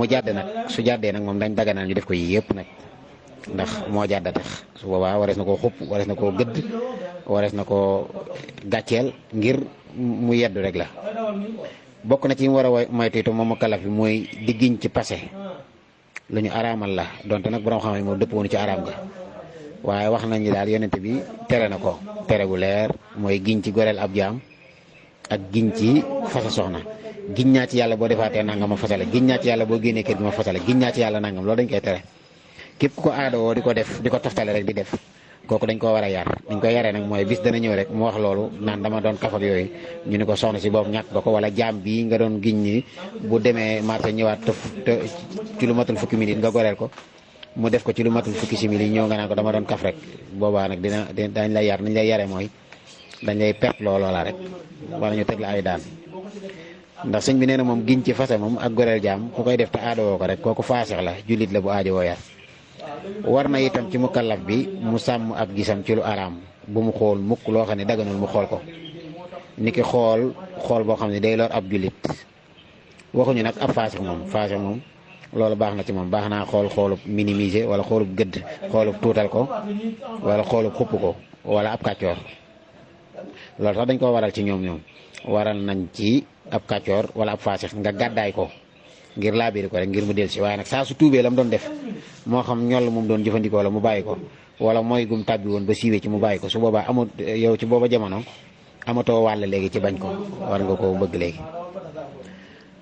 mu jàdd nag su jàddee nag moom dañ daganal ñu def ko yii yëpp nag ndax moo jàdda tax su boobaa warees na koo xupp warees na koo gëdd warees na koo gàcceel ngir mu yeddu rek la. bokk na ci mu war a moytu itam moom kalaf bi mooy di giñ ci passé lu ñu araamal la donte nag borom xam ne moom dëpp woonu ci araam ga waaye wax nañ ni daal yonent bi tere na ko tere bu leer mooy giñ ci goreel ab jaam ak giñ ci fasa soxna giñ naa ci yàlla boo defaatee nangam ma fasale giñ naa ci yàlla boo génnee kër gi ma fasale giñ naa ci yàlla nangam loolu dañ koy tere. képp ko aadoo di ko def di ko toftale rek di def kooku dañ koo war a yar dañ koy yaree nag mooy bis dana ñëw rek mu wax loolu naan dama doon kaf ak yooyu ñu ni ko soxna si boobu ñàkk nga ko wala jaam bii nga doon giñ ni bu demee marché ñëwaat te ci lu matul fukki minute nga goreel ko mu def ko ci lu matul fukki simili ñëw nga naan ko dama doon kaf rek boobaa nag dañ lay yar nañ lay yare mooy dañ lay perte loola rek wala ñu teg la ay daan ndax sëñ bi nee na moom giñ ci fase moom ak goreel jaam ku koy def te aadoo ko rek kooku faasix la jullit la bu aajowoo yar. war na itam ci mukallaf bi mu sàmm ab gisam ci lu araam bu mu xool mukk loo xam ne daganul mu xool ko niki xool boo xam ne day lor ab jullit waxuñu nag ab faasix moom loolu baax na ci moom baax naa xoolub minimiser wala xoolub gëdd xoolub tuutal ko wala xoolub xupp ko wala ab kàccoor loolu sax dañ ko waral ci ñoom waral nañ ci ab kàccoor wala ab faasix nga gàddaay ko ngir laabiri ko rek ngir mu dellusi waaye nag saa su tuubee la mu doon def moo xam ñoll moom doon jëfandikoo la mu bàyyi ko wala mooy gum tàbbi woon ba siiwee ci mu bàyyi ko su boobaa amul yow ci booba jamono amatoo wàll léegi ci bañ ko war nga koo bëgg léegi.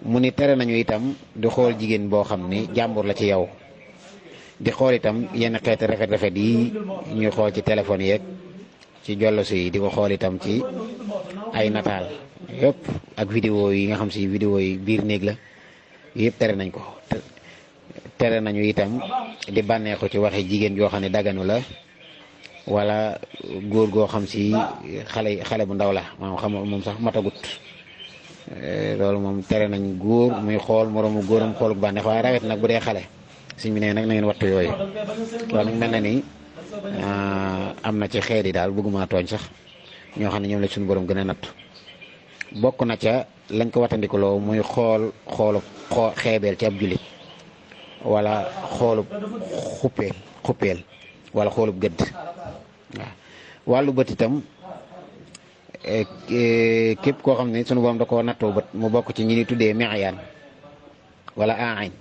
mu ni tere nañu itam di xool jigéen boo xam ni jàmbur la ci yow di xool itam yenn xeeti rafet yi ñuy xool ci téléphone yeeg ci jollosu yi di ko xool itam ci ay nataal yëpp ak vidéo yi nga xam si vidéo yi biir néeg la yëpp tere nañ ko. tere nañu itam di bànneexu ci waxe jigéen joo xam ne daganu la wala góor goo xam si xale bu ndaw la moom sax matagut loolu moom tere nañ góor muy xool moroomu góoram xool bu bànneex waaye rawet nag bu dee xale suñ bi nee nag na ngeen wattu yooyu loolu nag mel na ni am na ci xeet yi daal bëgguma tooñ sax ñoo xam ne ñoom la suñu borom gën a natt bokk na ca lañ ko wattandikuloo muy xoolu xeebeel ci ab jullit wala xoolub xuppeel wala xoolub gëdd waaw wàllu bët itam képp koo xam ne sunu borom da koo nattoo bët mu bokk ci ñi ni tuddee meeyaan wala aayin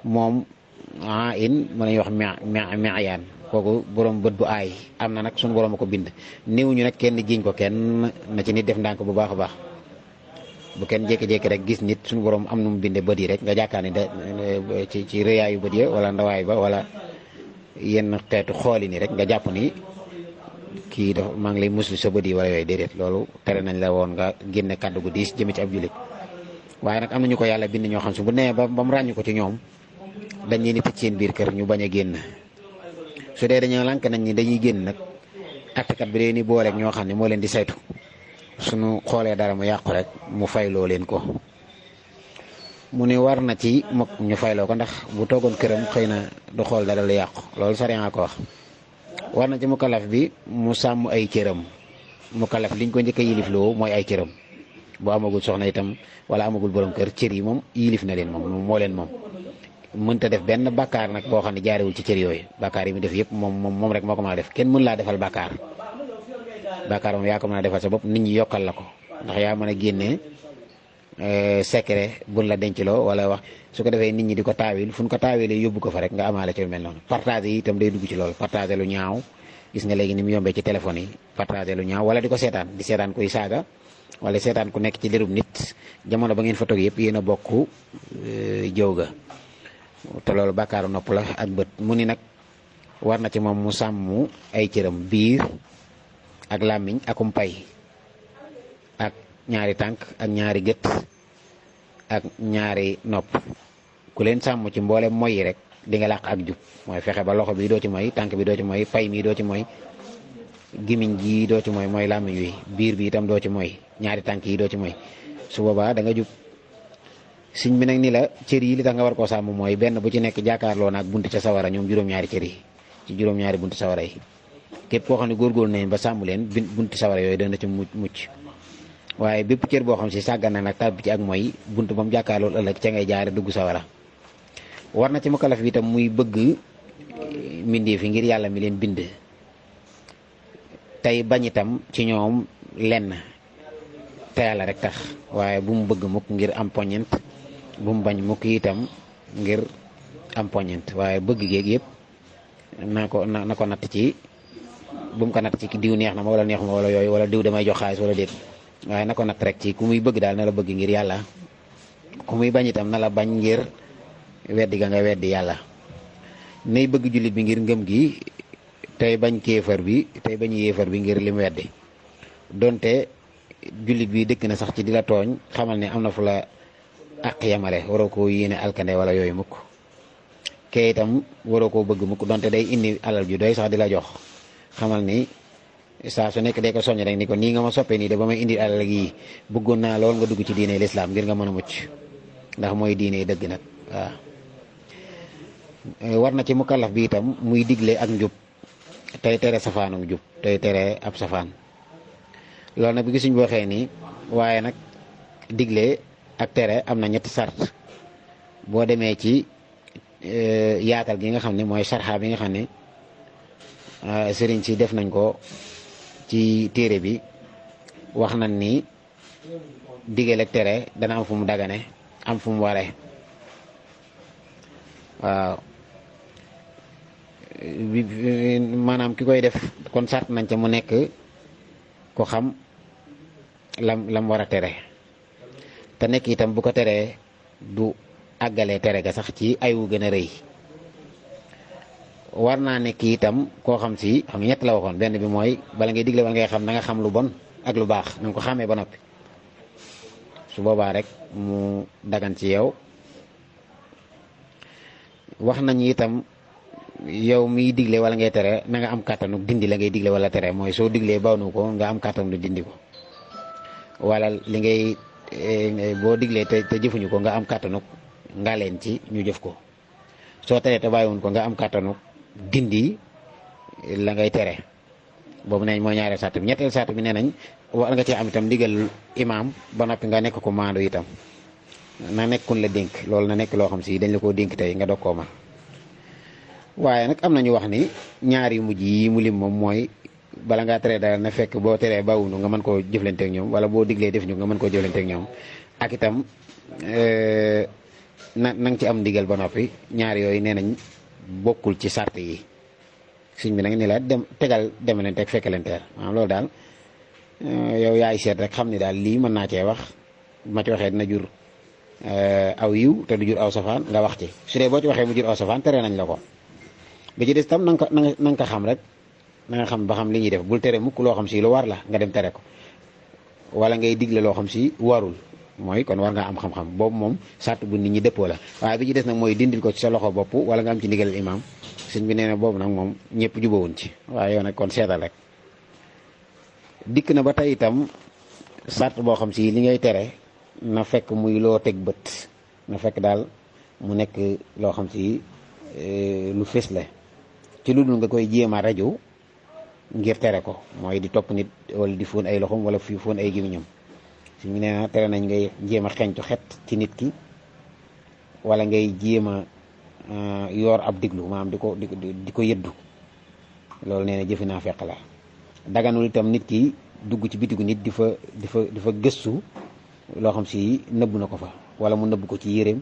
moom aayin mën nañu wax meeyaan kooku borom bët bu aay am na nag sunu borom a ko bind néew ñu nag kenn jiñ ko kenn na ci nit def ndànk bu baax a baax bu kenn jékki-jékki rek gis nit suñu borom am nu mu bindee bët yi rek nga jàkkaar ni ci rëyaayu bët ya wala ndawaay ba wala yenn xeetu xooli ni rek nga jàpp ni kii dafa maa ngi lay muslu sa bët yi wala yooyu déedéet loolu tere nañ la woon nga génne kàddu gu diis jëme ci ab jullit waaye nag am na ñu ko yàlla bind ñoo xam si bu nee ba mu ràññu ko ci ñoom dañ leen di tëj seen biir kër ñu bañ a génn su dee dañoo lànk nañ ni dañuy génn nag attekat bi dee ni booleeg ñoo xam ne moo leen di saytu suñu xoolee dara mu yàqu rek mu fayloo leen ko mu ne war na ci mokk ñu fayloo ko ndax bu toogoon këram xëy na du xool dara lu yàqu loolu sariya ko wax war na ci mukallaf bi mu sàmm ay cëram mukallaf liñ ko njëkk a yilifloo mooy ay cëram bu amagul soxna itam wala amagul borom kër cër yi moom yilif na leen moom moo leen moom mënta def benn bàkkaar nag boo xam ne jaarewul ci cër yooyu bàkkaar yi mu def yëpp moom rek moo ko mën a def kenn mën laa defal bàkkaar moom yaa ko mën a defal sa bopp nit ñi yokkal la ko ndax yaa mën a génnee secret buñ la dencloo wala wax su ko defee nit ñi di ko taawil fu ñu ko taawilee yóbbu ko fa rek nga amaale ci lu mel noonu partage yi itam day dugg ci loolu partage lu ñaaw gis nga léegi ni mu yombee ci téléphone yi partage lu ñaaw wala di ko seetaan di seetaan kuy saaga wala seetaan ku nekk ci lirub nit jamono ba ngeen fa toog yëpp yéen a bokk jëw ga te loolu bàkkaaru nopp la ak bët mu ni nag war na ci moom mu sàmm ay cëram biir ak làmmiñ akum pay ak ñaari tànk ak ñaari gët ak ñaari nopp ku leen sàmm ci mboolem moy rek di nga làq ak jub mooy fexe ba loxo bi doo ci moy tànk bi doo ci moy pay mi doo ci moy gimiñ gi doo ci moy mooy làmmiñ wi biir bi itam doo ci moy ñaari tànk yi doo ci moy su boobaa da nga jub siñ bi nag ni la cër yi li tax nga war koo sàmm mooy benn bu ci nekk jàkkaarloo naag bunti ca sawara ñoom juróom-ñaari cër yi ci juróom-ñaari bunti sawara yi képp koo xam ne góorgóorlu nañ ba sàmm leen bunti sawara yooyu dana ci mucc waaye bépp cër boo xam si sàggan na nag tàbbi ci ak mooy bunt ba mu jàkkaarlool ëllëg ca ngay jaare dugg sawara war na ci mukallaf bi itam muy bëgg mbindeef yi ngir yàlla mi leen bind tey bañ itam ci ñoom lenn te yàlla rek tax waaye bu mu bëgg mukk ngir am poñent bu mu bañ mukk itam ngir am poñent waaye bëgg géeg yëpp na ko natt ci bu mu ko natt ci diw neex na ma wala neexuma wala yooyu wala diw damay jox xaalis wala déet waaye na ko natt rek ci ku muy bëgg daal na la bëgg ngir yàlla ku muy bañ itam na la bañ ngir weddi ga nga weddi yàlla nay bëgg jullit bi ngir ngëm gi tey bañ kéefar bi tey bañ yéefar bi ngir lim weddi donte jullit bi dëkk na sax ci di la tooñ xamal ne am na fu la àq yamale waroo koo yéene alkande wala yooyu mukk kee itam waroo koo bëgg mukk donte day indi alal ju doy sax di la jox xamal ni saa su nekk day ko soññ rek ni ko nii nga ma soppee nii de ba may indi alal gi bëggoon naa lool nga dugg ci diine lislaam ngir nga mën a mucc ndax mooy diine dëgg nag waaw war na ci mukallaf bi itam muy digle ak njub tey tere safaanum njub tey tere ab safaan loolu nag bi gisuñ boo xee nii waaye nag digle ak tere am na ñetti sart boo demee ci yaatal gi nga xam ne mooy sarxa bi nga xam ne sëriñ si def nañ ko ci téere bi wax nañ ni digal ak tere dana am fu mu dagane am fu mu waree waaw maanaam ki koy def kon sart nañ ca mu nekk ko xam lam war a tere te nekk itam bu ko teree du àggalee tere ga sax ci ay wu gën a rëy war naa nekk itam koo xam si xam nga ñett la waxoon benn bi mooy bala ngay digle wala ngay xam na nga xam lu bon ak lu baax na nga ko xàmmee ba noppi su boobaa rek mu dagan ci yow wax nañu itam yow miy digle wala ngay tere na nga am kàttanu dindi la ngay digle wala tere mooy soo diglee bawnu ko nga am kàttanu dindi ko wala li ngay boo diglee te jëfuñu ko nga am kàttanu nga leen ci ñu jëf ko soo teree te bàyyiwuñ ko nga am kàttanu dindi la ngay tere boobu neñ mooy ñaareel sart bi ñetteel sart bi nee nañ war nga cee am itam ndigal imaam ba noppi nga nekk ko maandu itam na nekkun la dénk loolu na nekk loo xam si dañ la koo dénk tey nga dog koo man waaye nag am na ñu wax ni ñaari mujj yi mu lim moom mooy bala ngaa tere dara na fekk boo teree bawunu nga mën koo jëflanteeg ñoom wala boo diglee def ñu nga mën koo jëflanteeg ñoom ak itam na nga ci am ndigal ba noppi ñaar yooyu nee nañ bokkul ci sart yi suñ bi nag ni la dem tegal demalenteeg fekkalenteer maanaam loolu daal yow yaay seet rek xam ni daal lii mën naa cee wax ma ci waxee dina jur aw yiw te du jur aw safaan nga wax ci su dee boo ci waxee mu jur aw safaan tere nañ la ko bi ci des tam na nga ko xam rek na nga xam ba xam li ñuy def bul tere mukk loo xam si lu war la nga dem tere ko wala ngay digle loo xam si warul mooy kon war ngaa am xam-xam boobu moom sart bu nit ñi dëppoo la waaye bi ci des nag mooy dindil ko ci sa loxo bopp wala nga am ci ndigal imaam sëñ bi nee na boobu nag moom ñëpp jubawuñ ci waaye yow nag kon seetal rek dikk na ba tey itam sart boo xam si li ngay tere na fekk muy loo teg bët na fekk daal mu nekk loo xam si lu fés la ci lu dul nga koy jéem a rajo ngir tere ko mooy di topp nit wala di fóon ay loxoom wala fi fóon ay gémmiñam su ñu nee na tere nañ ngay jéem a xeeñtu xet ci nit ki wala ngay jéem a yor ab diglu maanaam di ko yëddu loolu nee na jëfi naa fekk la daganul itam nit ki dugg ci bitigu nit di fa gëstu loo xam si nëbb na ko fa wala mu nëbb ko ci yéreem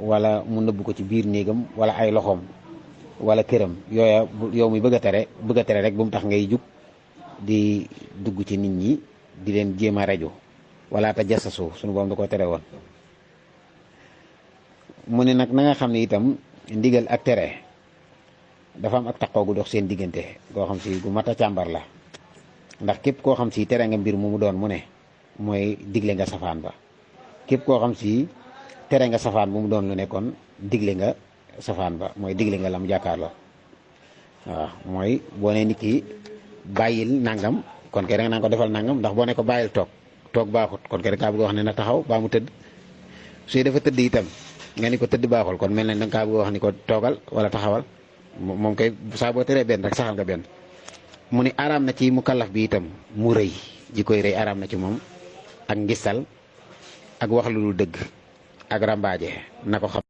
wala mu nëbb ko ci biir néegam wala ay loxoom wala këram yooya yow mi bëgg a tere rek bu mu tax ngay jug di dugg ci nit ñi di leen jéem a rajo wala ta jasasu suñu boom da ko tere woon mu ne nag na nga xam ne itam ndigal ak tere dafa am ak taqoo gu dox seen diggante goo xam si gu mat a càmbar la ndax képp koo xam si tere nga mbir mu doon mu ne mooy digle nga safaan ba képp koo xam si tere nga safaan bu mu doon lu ne kon digle nga safaan ba mooy digle nga lam jàkkaarloo waaw mooy boo ne nit ki bàyyil nangam kon kay da nga naan ko defal nangam ndax boo ne ko bàyyil toog baaxut kon kay da kaa bëgg wax ne na taxaw baa mu tëdd suy dafa tëdd itam nga ni ko tëdd baaxul kon mel na da nga kaa bëgg wax ni ko toogal wala taxawal moom kay saa boo teree benn rek saxal nga benn mu ni araam na ci mu kallaf bi itam mu rëy ji koy rëy araam na ci moom ak ngistal ak wax lu dul dëgg ak rambaaje na ko xam